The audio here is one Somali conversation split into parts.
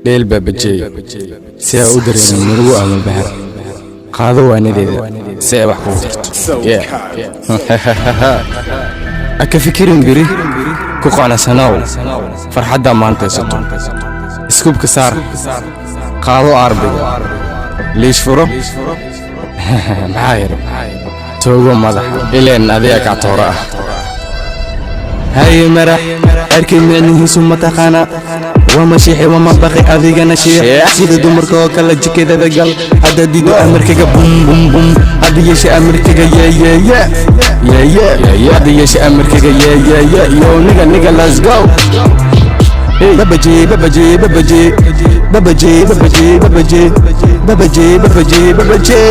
Dheel baabajey si aa u dareemin murugo ama bahar. Qaado waanadeeda si ay wax kugu tarto. Ha ka fikirin biri, ku qanacsanow farxaddaa maanta haysato. Iskubka saar, qaado aarbiga, liish furo, maxaa yidhi, toogo madaxa ileen adiga kactooro ah. Haye marax, erkay micnihiisu ma taqaana? Waa mashiixi, waa mabaqi, adigana shiix sida dumarka oo kale. Jikadada gal hadda dido amarkaga, bum bum bum. Hadda yeesha amarkaga, ye ye ye ye ye. Hadda yeesha amarkaga, ye ye ye. Yo nigga, nigga, let's go. Babaji, babaji, babaji, babaji, babaji, babaji, babaji, babaji, babaji, babaji.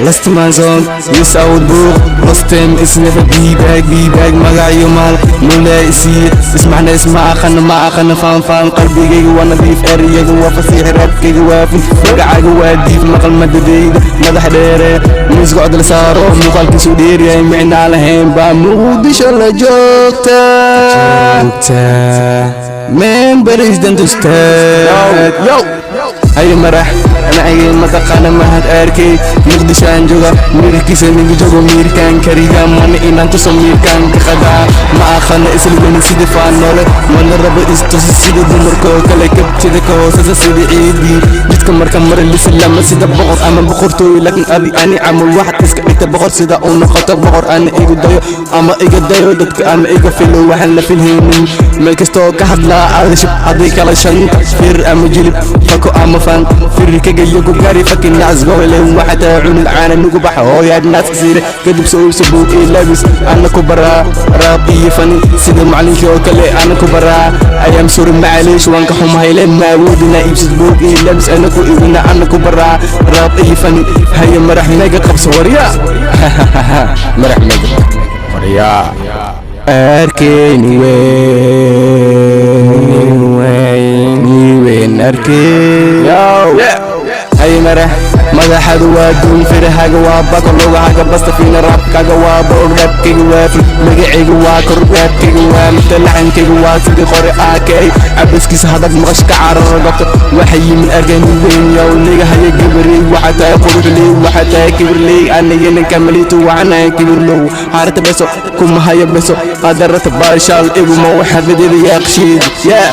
Last man zone, yes out book. Lost time is never be back, be back. Magaciyo maal mula isiiye, ismaxna isma aqana, ma aqana faan faan. Qalbigayga waa nadiif, ereyga waa fasiix, raabkayga waa fin, magacaaga waa diif. Maqal madadayda madax dheere, miiska cod la saaro, muuqaalkiisu dheeryahay, micnaa lahayn baa Muqdisho la joogta. Man president ustaad. Yo haye marax, anacigay mataqaana? Mahad arkay, Muqdishaan jooga, miirkiisa ninka joogo, miirkaan kariga mana inaan tuso, miirkaan ka qadaa. Ma aqana isla weyni sida faanoole, mana rabo istusi sida dumarkoo kale. Kabtida ka hoosasa sida ciidii jidka marka mara lisilama sida boqor ama boqortooy. Laakiin adi ani camal waxaad iska dhigta boqor, sida uu noqoto boqor. Ana igu dayo ama iga dayo dadka ama iga filo waxaan la filhaynin. Meel kastoo ka hadlaa adashib, haddii kala shanta fir ama jilib fako ama fan firkaga iyagu gari fakin nacasgoyle. Waxaa tahay cunug caana nugu baxa, hooyaad naaska siire. Kadib soo iibso buug iyo labis, ana ku baraa raab iyo fani sida macalinkii oo kale. Ana ku baraa, ayam sorry, macaliish, waan ka xumahay, le ma awoodina iibsid buug iyo labis, ana ku iibina, ana ku baraa raab iyo fani. Haye marax, mega qabso warya, marax mega warya. Arkeyni weyn weyn, arkey. Haye marax, madaxadu waa duun, firahaga waa bako, lugahaga basta fiina, raabkaga waa bowr, raabkayga waa fil, magacayga waa kor, raabkayga waa mita, laxankayga waa sidii qore aakay cabaskiisa. Hadad maqash ka cararo gobta waxa yimid argani weyn. Yow niga, haya gabarey, waxaa tahay quruxley, waxaa tahay kibirley, anigana kamaliito, waxaan ahay kibirlow. Xaarata beso kuma haya beso, qadarata baashaal iguma waxafadeeda yaaqshiid yaa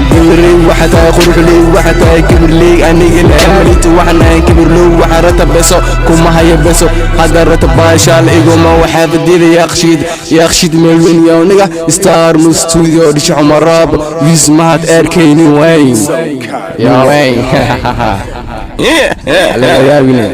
gabarey. Waxaa tahay quruxley, waxaa tahay kibirley, anigana kamaliito, waxaan ahay kibirlow. Waxarata beso kuma haya beso, qadarata baashaal iguma waxafadeeda yaaqshiid, yaaqshiid meel weyn. Yow niga, Star Studio, dhisha Cumaraab yus mahad arkayni weyn weyn. Laga yaabine.